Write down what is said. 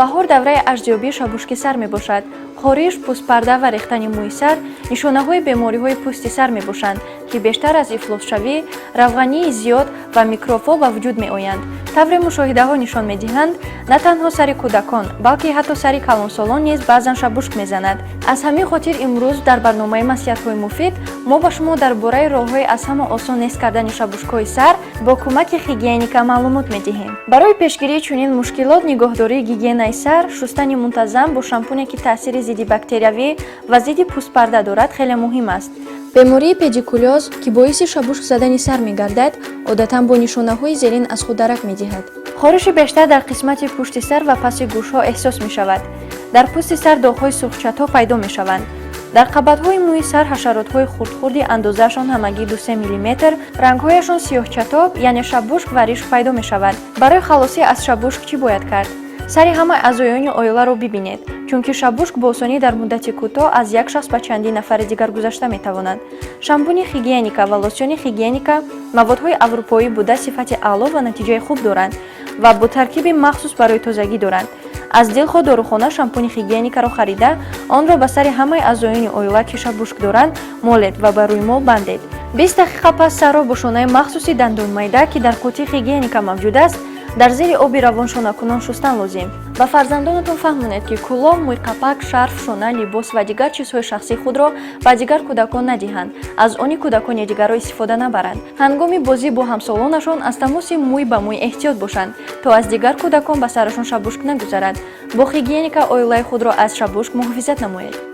Баҳор давраи аждиёбии шабушки сар мебошад. Хориш, пӯстпарда ва рехтани мӯи сар нишонаҳои бемориҳои пӯсти сар мебошанд, ки бештар аз ифлосшавӣ, равғании зиёд ва микробҳо ба вуҷуд меоянд. Тавре мушоҳидаҳо нишон медиҳанд, на танҳо сари кӯдакон, балки ҳатто сари калонсолон низ баъзан шабушк мезанад. Аз ҳамин хотир имрӯз дар барномаи «Маслиҳатҳои муфид» мо ба шумо дар бораи роҳҳои аз ҳама осон нест кардани шабушкҳои сар бо кӯмаки Хигиеника маълумот медиҳем. Барои пешгирии чунин мушкилот нигоҳдории гигиенаи сар, шустани мунтазам бо шампуне, ки таъсири зидди бактериявӣ ва зидди пӯстпарда дорад, хеле муҳим аст. Бемории педикулёз, ки боиси шабушк задани сар мегардад, одатан бо нишонаҳои зерин аз худ дарак медиҳад. Хориши бештар дар қисмати пушти сар ва паси гӯшҳо эҳсос мешавад. Дар пӯсти сар доғҳои сурхчатоб пайдо мешаванд. Дар қабатҳои мӯи сар ҳашаротҳои хурдхурди андозаашон ҳамагӣ 2-3 миллиметр, рангҳояшон сиёҳчатоб, яъне шабушк ва ришк пайдо мешавад. Барои халосӣ аз шабушк чӣ бояд кард? Сари ҳамаи аъзоёни оиларо бибинед, чунки шабушк бо осонӣ дар муддати кӯтоҳ аз як шахс ба чандин нафари дигар гузашта метавонад. Шампуни Хигиеника ва лосьони Хигиеника маводҳои аврупоӣ буда, сифати аъло ва натиҷаи хуб доранд ва бо таркиби махсус барои тозагӣ доранд. Аз дилхоҳ дорухона шампуни Хигиеникаро харида, онро ба сари ҳамаи аъзоёни оила, ки шабушк доранд, молед ва ба рӯймол бандед. 20 дақиқа пас сарро бо шонаи махсуси дандонмайда, ки дар қуттии Хигиеника мавҷуд аст, дар зери оби равон шонакунон шустан лозим. Ба фарзандонатон фаҳмонед, ки кӯлоҳ, мӯйқапак, шарф, шона, либос ва дигар чизҳои шахсии худро ба дигар кӯдакон надиҳанд, аз они кӯдакони дигарро истифода набаранд. Ҳангоми бозӣ бо ҳамсолонашон аз тамоси мӯй ба мӯй эҳтиёт бошанд, то аз дигар кӯдакон ба сарашон шабушк нагузарад. Бо Хигиеника оилаи худро аз шабушк муҳофизат намоед.